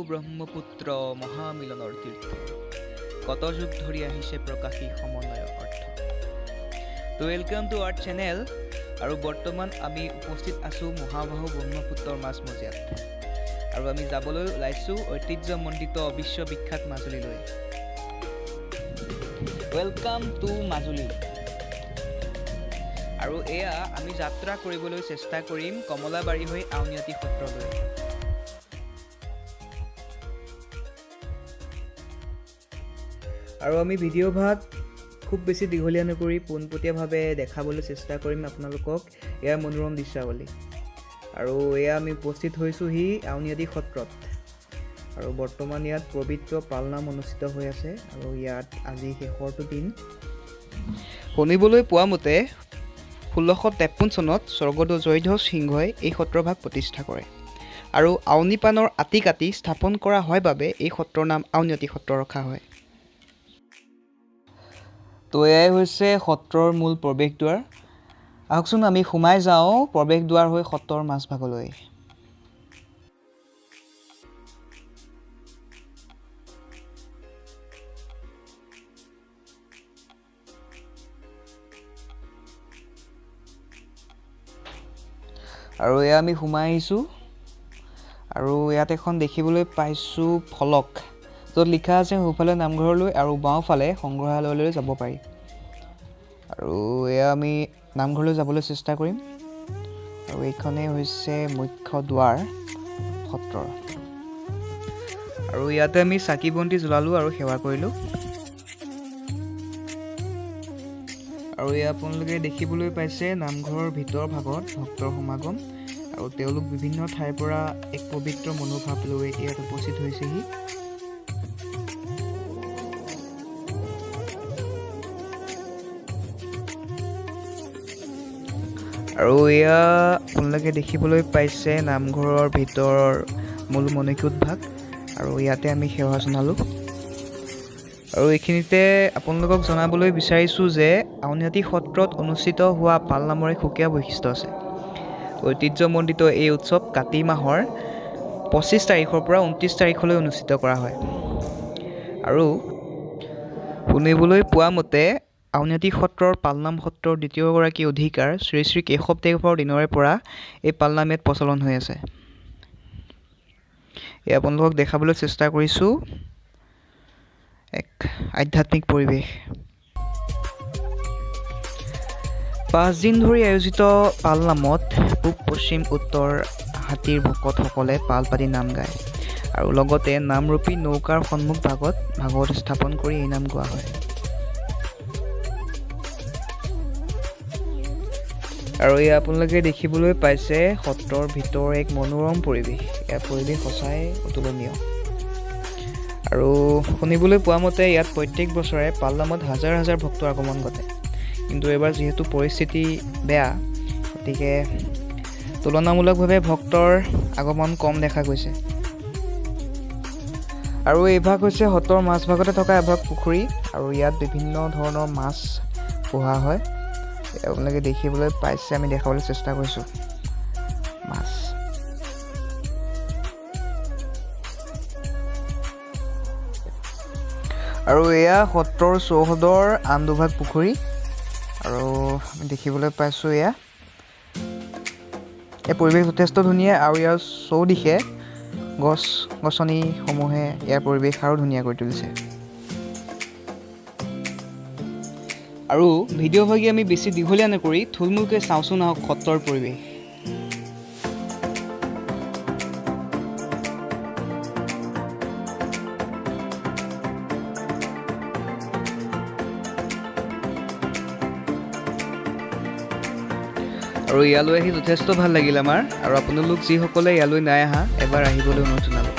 ব্ৰহ্মপুত্ৰ মহামিলনৰ তীৰ্থ, কত যুগ ধৰি আহিছে প্ৰকাশী সমন্বয়ৰ অৰ্থ। তো welcome to our channel. আৰু বৰ্তমান আমি উপস্থিত আছোঁ মহাবাহু ব্ৰহ্মপুত্ৰৰ মাজমজিয়াত আৰু আমি যাবলৈ ওলাইছোঁ ঐতিহ্যমণ্ডিত বিশ্ববিখ্যাত মাজুলীলৈ। Welcome to Majuli. আৰু এয়া আমি যাত্ৰা কৰিবলৈ চেষ্টা কৰিম কমলাবাৰী হৈ আউনীআটী সত্ৰলৈ। আৰু আমি ভিডিঅ' ভাগ খুব বেছি দীঘলীয়া নকৰি পোনপটীয়াভাৱে দেখাবলৈ চেষ্টা কৰিম আপোনালোকক ইয়াৰ মনোৰম দৃশ্যাৱলী। আৰু এয়া আমি উপস্থিত হৈছোঁহি আউনীআটী সত্ৰত আৰু বৰ্তমান ইয়াত পবিত্ৰ পালনাম অনুষ্ঠিত হৈ আছে আৰু ইয়াত আজি শেষৰটো দিন। শুনিবলৈ পোৱা মতে 1653 চনত স্বৰ্গদেউ জয়ধ্বজ সিংহই এই সত্ৰভাগ প্ৰতিষ্ঠা কৰে আৰু আউনীপানৰ আঁতি কাটি স্থাপন কৰা হয় বাবে এই সত্ৰৰ নাম আউনীআটী সত্ৰ ৰখা হয়। তো এয়াই হৈছে সত্ৰৰ মূল প্ৰৱেশদ্বাৰ। আহকচোন আমি সোমাই যাওঁ প্ৰৱেশদ্বাৰ হৈ সত্ৰৰ মাজভাগলৈ। আৰু এয়া আমি সোমাই আহিছোঁ আৰু ইয়াত এখন দেখিবলৈ পাইছোঁ ফলক, য'ত লিখা আছে সোঁফালে নামঘৰলৈ আৰু বাওঁফালে সংগ্ৰহালয়লৈ যাব পাৰি। আৰু এয়া আমি নামঘৰলৈ যাবলৈ চেষ্টা কৰিম। আৰু এইখনেই হৈছে মুখ্য দুৱাৰ সত্ৰৰ। আৰু ইয়াতে আমি চাকি বন্তি জ্বলালোঁ আৰু সেৱা কৰিলোঁ। আৰু এয়া আপোনালোকে দেখিবলৈ পাইছে নামঘৰৰ ভিতৰ ভাগত ভক্তৰ সমাগম আৰু তেওঁলোক বিভিন্ন ঠাইৰ পৰা এক পবিত্ৰ মনোভাৱ লৈ ইয়াত উপস্থিত হৈছেহি। আৰু এয়া আপোনালোকে দেখিবলৈ পাইছে নামঘৰৰ ভিতৰৰ মূল মণিকূট ভাগ আৰু ইয়াতে আমি সেৱা জনালোঁ। আৰু এইখিনিতে আপোনালোকক জনাবলৈ বিচাৰিছোঁ যে আউনীআটী সত্ৰত অনুষ্ঠিত হোৱা পালনামৰ এক সুকীয়া বৈশিষ্ট্য আছে। ঐতিহ্যমণ্ডিত এই উৎসৱ কাতি মাহৰ 25 তাৰিখৰ পৰা 29 তাৰিখলৈ অনুষ্ঠিত কৰা হয়। আৰু শুনিবলৈ পোৱা মতে আউনীআটী সত্ৰৰ পালনাম সত্ৰৰ দ্বিতীয়গৰাকী অধিকাৰ শ্ৰী শ্ৰী কেশৱদেৱৰ দিনৰে পৰা এই পালনাম ইয়াত প্ৰচলন হৈ আছে। এই আপোনালোকক দেখাবলৈ চেষ্টা কৰিছোঁ এক আধ্যাত্মিক পৰিৱেশ। 5 দিন ধৰি আয়োজিত পালনামত পূব পশ্চিম উত্তৰ হাতীৰ ভকতসকলে পাল পাতি নাম গায় আৰু লগতে নামৰূপী নৌকাৰ সন্মুখ ভাগত ভাগৱত স্থাপন কৰি এই নাম গোৱা হয়। আৰু এয়া আপোনালোকে দেখিবলৈ পাইছে সত্ৰৰ ভিতৰৰ এক মনোৰম পৰিৱেশ। ইয়াৰ পৰিৱেশ সঁচাই অতুলনীয়। আৰু শুনিবলৈ পোৱা মতে ইয়াত প্ৰত্যেক বছৰে পালনামত হাজাৰ হাজাৰ ভক্তৰ আগমন ঘটে। কিন্তু এইবাৰ যিহেতু পৰিস্থিতি বেয়া, গতিকে তুলনামূলকভাৱে ভক্তৰ আগমন কম দেখা গৈছে। আৰু এইভাগ হৈছে সত্ৰৰ মাজভাগতে থকা এভাগ পুখুৰী আৰু ইয়াত বিভিন্ন ধৰণৰ মাছ পোহা হয়। আপোনালোকে দেখিবলৈ পাইছে, আমি দেখাবলৈ চেষ্টা কৰিছোঁ মাছ। আৰু এয়া সত্ৰৰ চৌহদৰ আন দুভাগ পুখুৰী আৰু আমি দেখিবলৈ পাইছোঁ এয়া এই পৰিৱেশ যথেষ্ট ধুনীয়া আৰু ইয়াৰ চৌদিশে গছ গছনিসমূহে ইয়াৰ পৰিৱেশ আৰু ধুনীয়া কৰি তুলিছে। আৰু ভিডিঅ' ভাগি আমি বেছি দীঘলীয়া নকৰি থুলমূলকৈ চাওঁচোন আহক সত্ৰৰ পৰিৱেশ। আৰু ইয়ালৈ আহি যথেষ্ট ভাল লাগিল আমাৰ। আৰু আপোনালোক যিসকলে ইয়ালৈ নাই অহা এবাৰ আহিবলৈ অনুৰোধ জনালোঁ।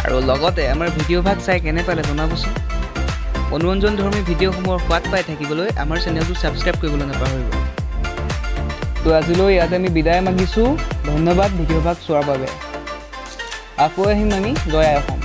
আৰু লগতে আমাৰ ভিডিঅ' ভাগ চাই কেনে পালে জনাবচোন। মনোৰঞ্জনধৰ্মী ভিডিঅ'সমূহৰ সোৱাদ পাই থাকিবলৈ আমাৰ চেনেলটো ছাবস্ক্ৰাইব কৰিবলৈ নাপাহৰিব। তো আজিলৈ ইয়াতে আমি বিদায় মাগিছোঁ। ধন্যবাদ ভিডিঅ' ভাগ চোৱাৰ বাবে। আকৌ আহিম আমি। জয় আই অসম।